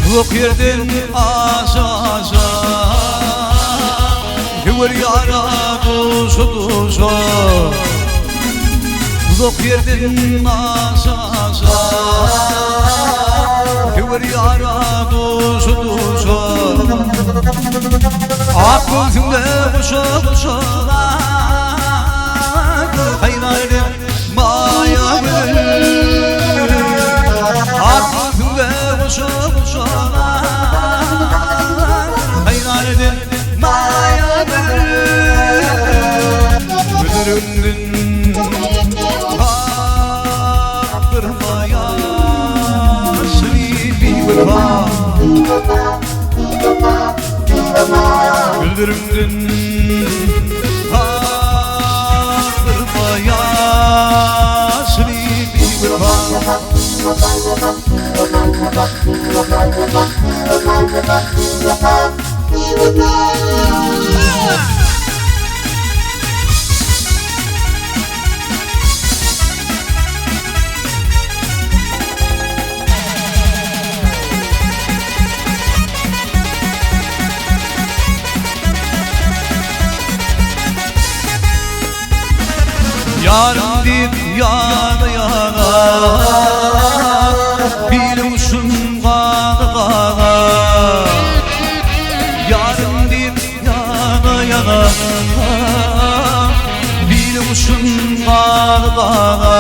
Uzak ýerden aşa-aşa Höwür ýara duşa-duşa Uzak ýerden aşa-aşa Höwür ýara duşa-duşa Ak göwsüňde guşa-guşa Haýran eden maýa gül Ak göwsüňde guşa-guşa Haýran eden maýa gül Güldürümdün Akdyrma ýaşyny biwepa Güldürümdün Akdyrma ýaşyny biwepa Ýarym diýip ýana ýana Bilim uçsun gana gana Ýarym diýip ýana ýana Bilim uçsun gana gana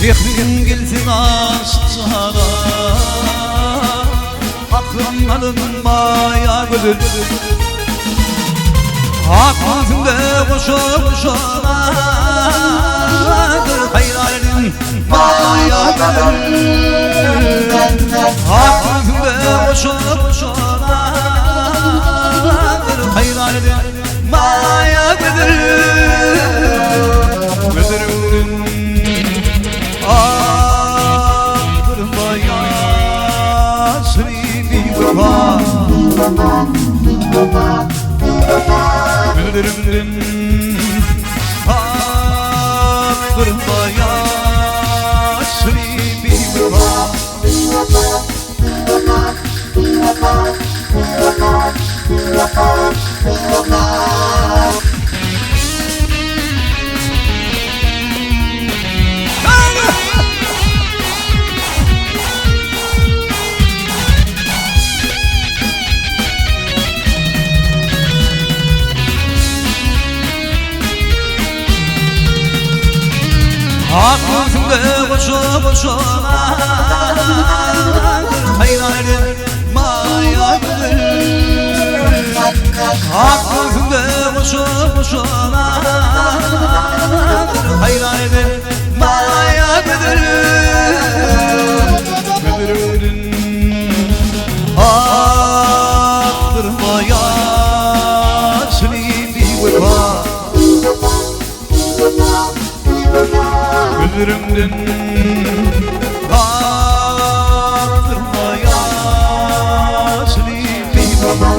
Rehmiň gelsin aşyk jana Aklym alynmaýa gözel Ak göwsüňde goşa goşa Haýran edin maýa gözel Ak göwsüňde goşa goşa Haýran edin maýa gözel Gözleriňden Akdyrma ýaşyny biwepa Güldürimden Akdyrma ýaşyny biwepa Ak göwsüňde goşa goşa Haýran eden maýa gözel Ak göwsüňde goşa goşa Haýran eden maýa gözel Gözleriňden akdyrma ýaşyny biwepa Gözleriňden akdyrma ýaşyny biwepa